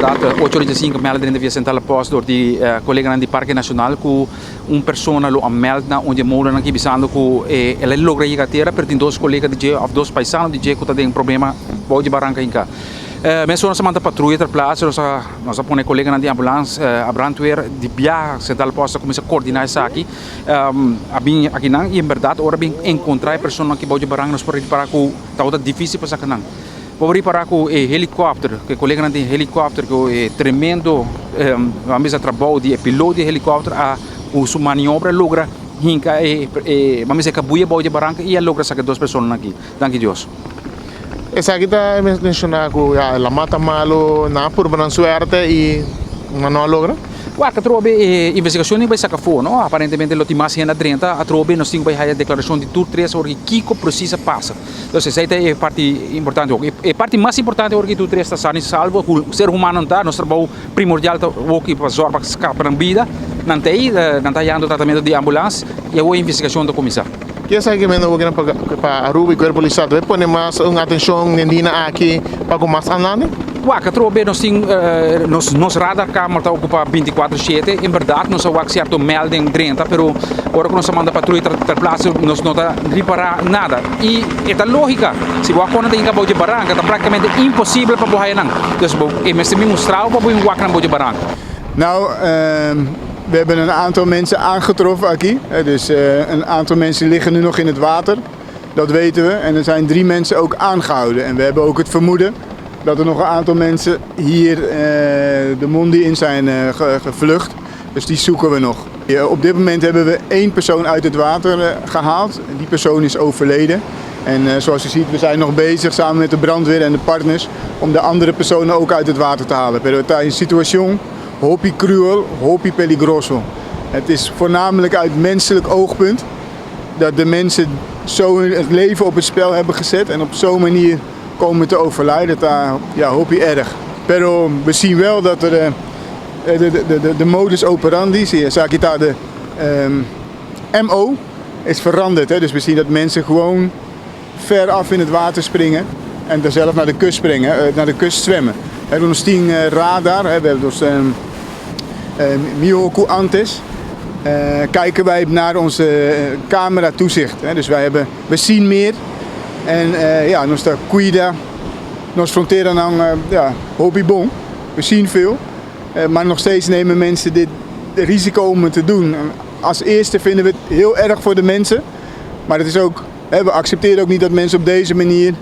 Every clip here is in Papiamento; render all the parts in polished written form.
Berdad, 8:05 meld den via Centrale Post door di coleganan di Parke Nacional cu un persona lo a meld na un di e molennan aki bisando cu el a logra yega tera pero tin dos colega di dje of dos paisano di dje cu ta den problema bou di baranca hinca. Mesora nos a manda patruya ter plaats, nos a nos a pone coleganan di ambulans a brandweer di biaha Centrale Post a cuminsa coordina esaki. A bin akinan y en berdad ora bin encontra e personanan aki bou di baranca nos por ripara cu tabata dificil pa saca nan. Bo por ripara cu e helicopter, cu e coleganan di helicopter, cu e tremendo ban bisa trabou di e piloot di e helicopter a cu su maniobra logra hinca e ban bisa e cabuya bou di e baranca y a logra saca e dos personanan aki. Danki Dios. Esaki ta menciona cu ya la mata malo, nan a purba nan suerte y nan no a logra? Wak, atrobe e investigacion tin bay saca afo, no? Aparentemente lo tin mas hende a drenta, atrobe nos tin cu bay haya declaracion di tur tres ora kico precies a pasa. Entonces esey ta e parti importante hopi. E parti mas importante ora ki tur tres ta sano y salvo, cu ser humano nan ta, nos trabou primordial ta hopi pa zorg pa scapa nan bida, nan ta ey, nan ta hayando tratamento di ambulans y awor e investigacion ta cuminsa. Ke esaki mendo bo kere pa Aruba y Cuerpo Policial ta pone mas un atencion den dina aki pa cu mas andante? Wak, atrobe nos tin nos nos radar kamer ta ocupa binticuatro shete, en berdad nos a wak cierto melding drenta pero ora cu nos a manda patruya ter plaatse nos no ta ripara nada y e ta logica si bo a kona ta hinca bou dje baranca ta practicamente imposible pa bo haya nan, dus bo e mester mi mustrao pa bo bin wak nan bou dje baranca. Nou, we hebben een aantal mensen aangetroffen aki, dus een aantal mensen liggen nu nog in het water. Dat weten we. En er zijn drie mensen ook aangehouden. En we hebben ook het vermoeden dat er nog een aantal mensen hier de Mondi in zijn gevlucht. Dus die zoeken we nog. Op dit moment hebben we één persoon uit het water gehaald. Die persoon is overleden. En zoals u ziet, we zijn nog bezig samen met de brandweer en de partners om de andere personen ook uit het water te halen. Pero ta een situatie hopi cruel, hopi peligroso. Het is voornamelijk uit menselijk oogpunt dat de mensen zo het leven op het spel hebben gezet en op zo'n manier komen te overlijden. Dat ja, hopi erg. Pero we zien wel dat er de, de, de, de modus operandi, zie je, de MO, is veranderd. Hè? Dus we zien dat mensen gewoon ver af in het water springen en daar zelf naar de kust springen, naar de kust zwemmen. We hebben ons 10 radar, hè? We hebben dus Mihoku Antes. Kijken wij naar onze camera toezicht. Hè? Dus wij hebben, we zien meer. En ja, nos ta cuida, nos frontera nan, ja, hopi bon. We zien veel. Maar nog steeds nemen mensen dit risico om het te doen. Als eerste vinden we het heel erg voor de mensen. Maar het is ook, hè, we accepteren ook niet dat mensen op deze manier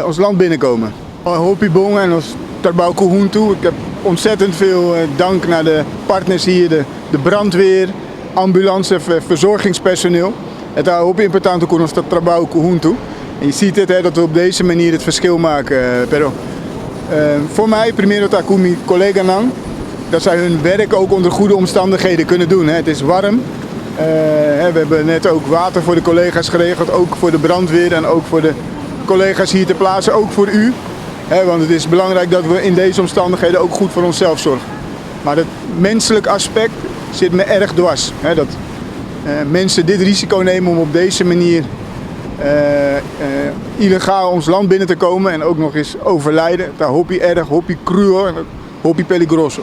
ons land binnenkomen. Hopi bon en nos trabou huntu. Ik heb ontzettend veel dank naar de partners hier, de brandweer, ambulance, verzorgingspersoneel. Het is hopi importante ku nos trabou huntu. En je ziet het, hè, dat we op deze manier het verschil maken. Pero, voor mij, primero ta ku mi colleganan, dat zij hun werk ook onder goede omstandigheden kunnen doen. Hè. Het is warm. We hebben net ook water voor de collega's geregeld, ook voor de brandweer en ook voor de collega's hier ter plaatse, ook voor u. Hè, want het is belangrijk dat we in deze omstandigheden ook goed voor onszelf zorgen. Maar het menselijk aspect zit me erg dwars. Hè, dat mensen dit risico nemen om op deze manier illegaal ons land binnen te komen en ook nog eens overlijden. Ta hopi erg, hopi cruel en hopi peligroso.